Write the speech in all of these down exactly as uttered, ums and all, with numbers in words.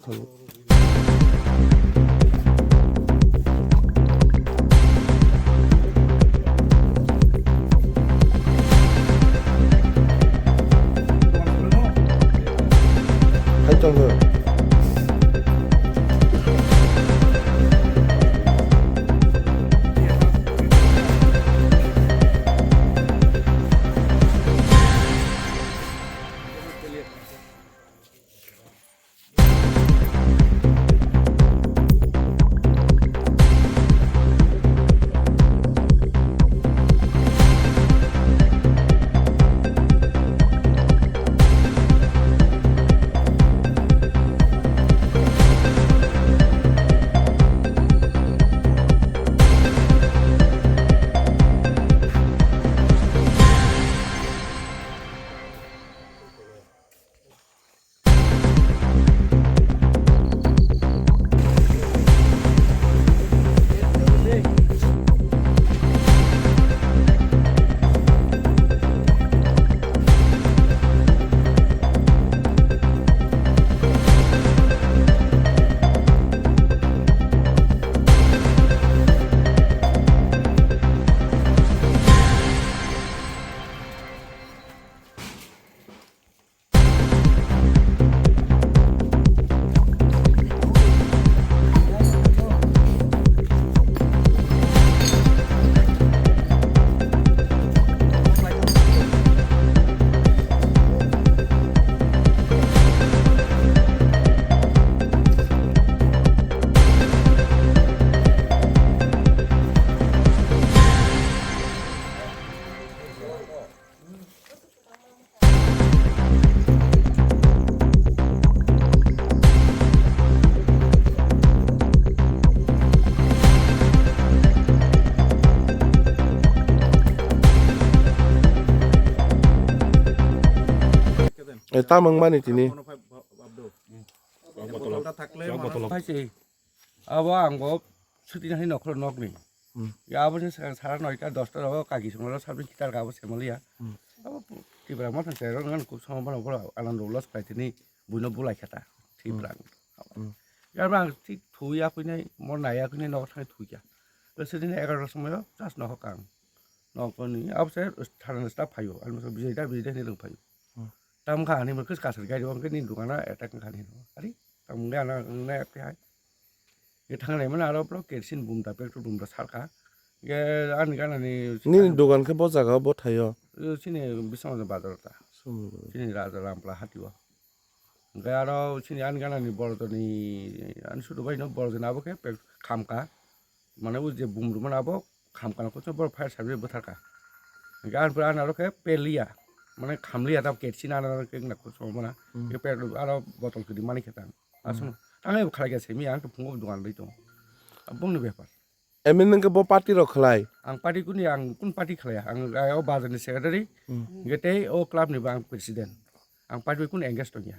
Hai tongo. Eh, tamang mani tini. Hai se, abo ang bo suti nai nokro nokni. Hmm. Ya abo ni sa-, sara noita dosta rogo kaki songro sabni kitar ka abo semaliya. Hmm. Abo Tipra Motha se ro ngan kub sama bono boro Anando Ullaso Kaitini buino bulai khata. Tipra. Hmm. Hmm. Ya bang thik thuya kuinai mo naya kuinai nok thang thuya. Suti ni egaroh somoyo jas no hokang. Nokni abo se thana sta phaio. Ani bijai da bijai da hinwi phaio. Hmm. Tam kha ani mo kis kasar gari wng khe ni dukana attack kha ni. Ari tam ga na na attack hai. Ye thang nai mano aro bro kerosene bum da petrol bum da sarka. Ye ani gana ni. Nini dukan khe bo jaga bo thaio. Chini bisong bazar ta. Chini raja rampla hatio. Hingke aro chini ani gana ni borok ni ani sudu bai no borok jani abo khe pek khamka. Mane o je bum rwmani abo khamkha no kosong borok fire service bwtharkha. Hingke ani pore ani aro khe peliya. Mane khamliya tab kerosene ano khe wngna kosong mana. Hmm. Khe pek aro botol kwrwi mani khe tang. Hmm. Aswk no. Tang ebo khalai khe simi ang tong phungo dogan bai tongo. Aboni bepar. Emi nungkhe bo party rok khlai? Ang party kuni, ang kun party khlaiya. Ang, ang o bazar ni secretary, hmm, hingke tei o club ni bo ang president. Ang party bai kun engage tongya.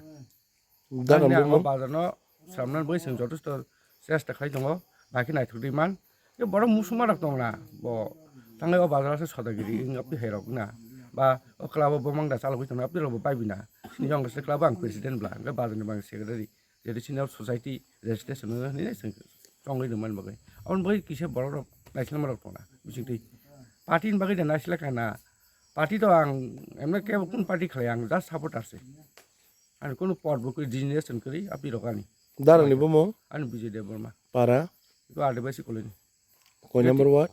Dara ang ni ang o bumung? Bazar no swnamnani bagwi chwng jotosto chesta khlai tongo, bai khe naithok di man. Tei borok musuma rok tong na, bo thanglai o bazar o se sodagiri wng aphi hai rok na, ba o club o bo mangda chalogwi tong na, aphi rok bo bai bi na. Sini yong se club o ang president bla, hingke bazar ni bo ang secretary. Jeto sini society registration no hinwi chwng chongwi rwmani bagwi. Aboni bagwi kisa borok rok naisilma rok tongna bisingtwi. Party ni bagwi da naisila kha na. Party to ang emne kebo kun party khlai ang just supporter se. Ani kunu pod bo kwi designation kwrwi aphi rok ani. Dara ni bumung? Ani Bijay Debbarma. Para? Iko Adivasi colony. Koi number ward?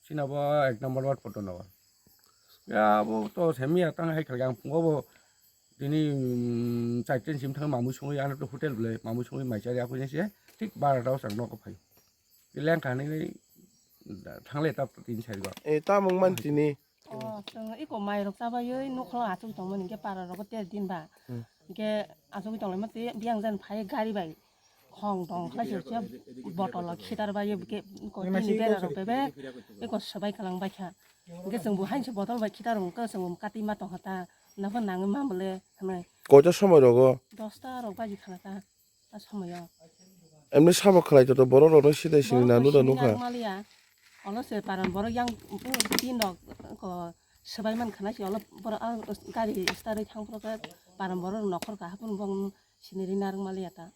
Chini abo ek number ward photo no. Ya abo to semi ya tang hai khalga ang phungo bo tini, mm, chaiten sim thang mamui songwi ano to hotel bole mamui songwi mai chari akoi se thik barata o chang nogo phai. Leng kha nini thangle ta tin sari ba. E tamung man tini. O chwng iko mai rok chabai oi nokho achuk tongmani ke para rok ter din ba. Hmm. Hingke achugwi tonglaima tei biyang jan phai gari bai khong tong khlai se se botol o khitar bai ye ke ko tini bera rok bebek eko swbai kalang bai kha. Hingke chwng bo hain se botol bai khitar rok wngkha chwng bo kati ma tong kha ta nabo nangwi ma bole hwnwi. Koita somoi rogo? Dosta rok baji khala ta a somoyo. Emni sabo khlai to borok rok no sidai sini nanu da nukha. Maliya. Olo se paran borok yang tin rok ko swbai man khana se olo borok a gari start oi thang phro khe paran borok nokhor kahapun bong siniri narwk maliya ta.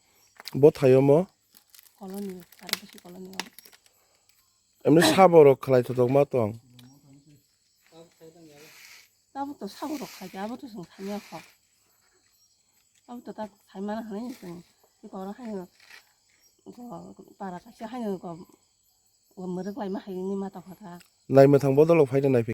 Bo thaio mo? Koloni, aro bisi koloni o. Emni sabo rok khlai thotok ma tong. Tabuk to sabo rok khai, abo to sung thanya kho. Abo to tak khai mana hanai sung. Iko ro haino go para kaisa haino go, go muruk lai ma hai ni ma tong kha ta. Nai mwthang bodol rok phai da nai phi.